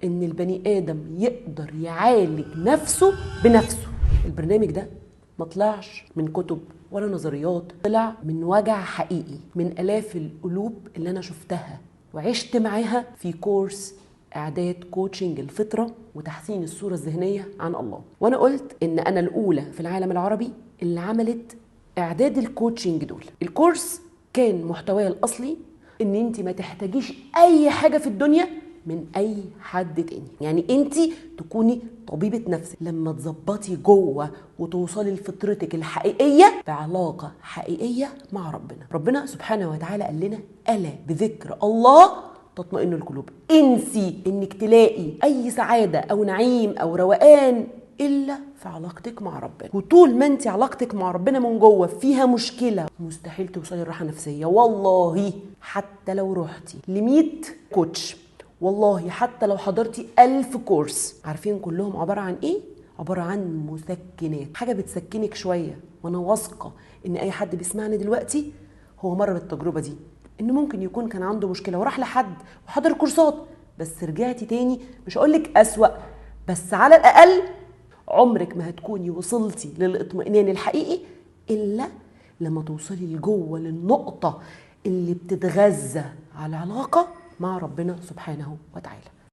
ان البني ادم يقدر يعالج نفسه بنفسه. البرنامج ده ما طلعش من كتب ولا نظريات، طلع من وجع حقيقي من الاف القلوب اللي انا شفتها وعشت معاها في كورس اعداد coaching الفطرة وتحسين الصورة الذهنية عن الله. وانا قلت ان انا الاولى في العالم العربي اللي عملت اعداد ال coaching دول. الكورس كان محتواه الاصلي ان انت ما تحتاجيش اي حاجة في الدنيا من اي حد تاني، يعني انت تكوني طبيبه نفسك لما تظبطي جوه وتوصلي لفطرتك الحقيقية بعلاقة حقيقية مع ربنا. ربنا سبحانه وتعالى قال لنا: الا بذكر الله تطمئن القلوب. انسي انك تلاقي اي سعادة او نعيم او روقان الا في علاقتك مع ربنا، وطول ما انت علاقتك مع ربنا من جوه فيها مشكلة مستحيل توصلي لراحه نفسية. والله حتى لو رحتي ل100 coach، والله حتى لو حضرتي 1000 كورس، عارفين كلهم عبارة عن ايه؟ عبارة عن مسكنات، حاجة بتسكنك شوية. وانا واثقة ان اي حد بيسمعني دلوقتي هو مر بالتجربة دي، انه ممكن يكون كان عنده مشكلة وراح لحد وحضر كورسات، بس رجعتي تاني، مش هقولك اسوأ، بس على الاقل عمرك ما هتكوني وصلتي للاطمئنان الحقيقي الا لما توصلي لجوه، للنقطة اللي بتتغذى على العلاقة مع ربنا سبحانه وتعالى.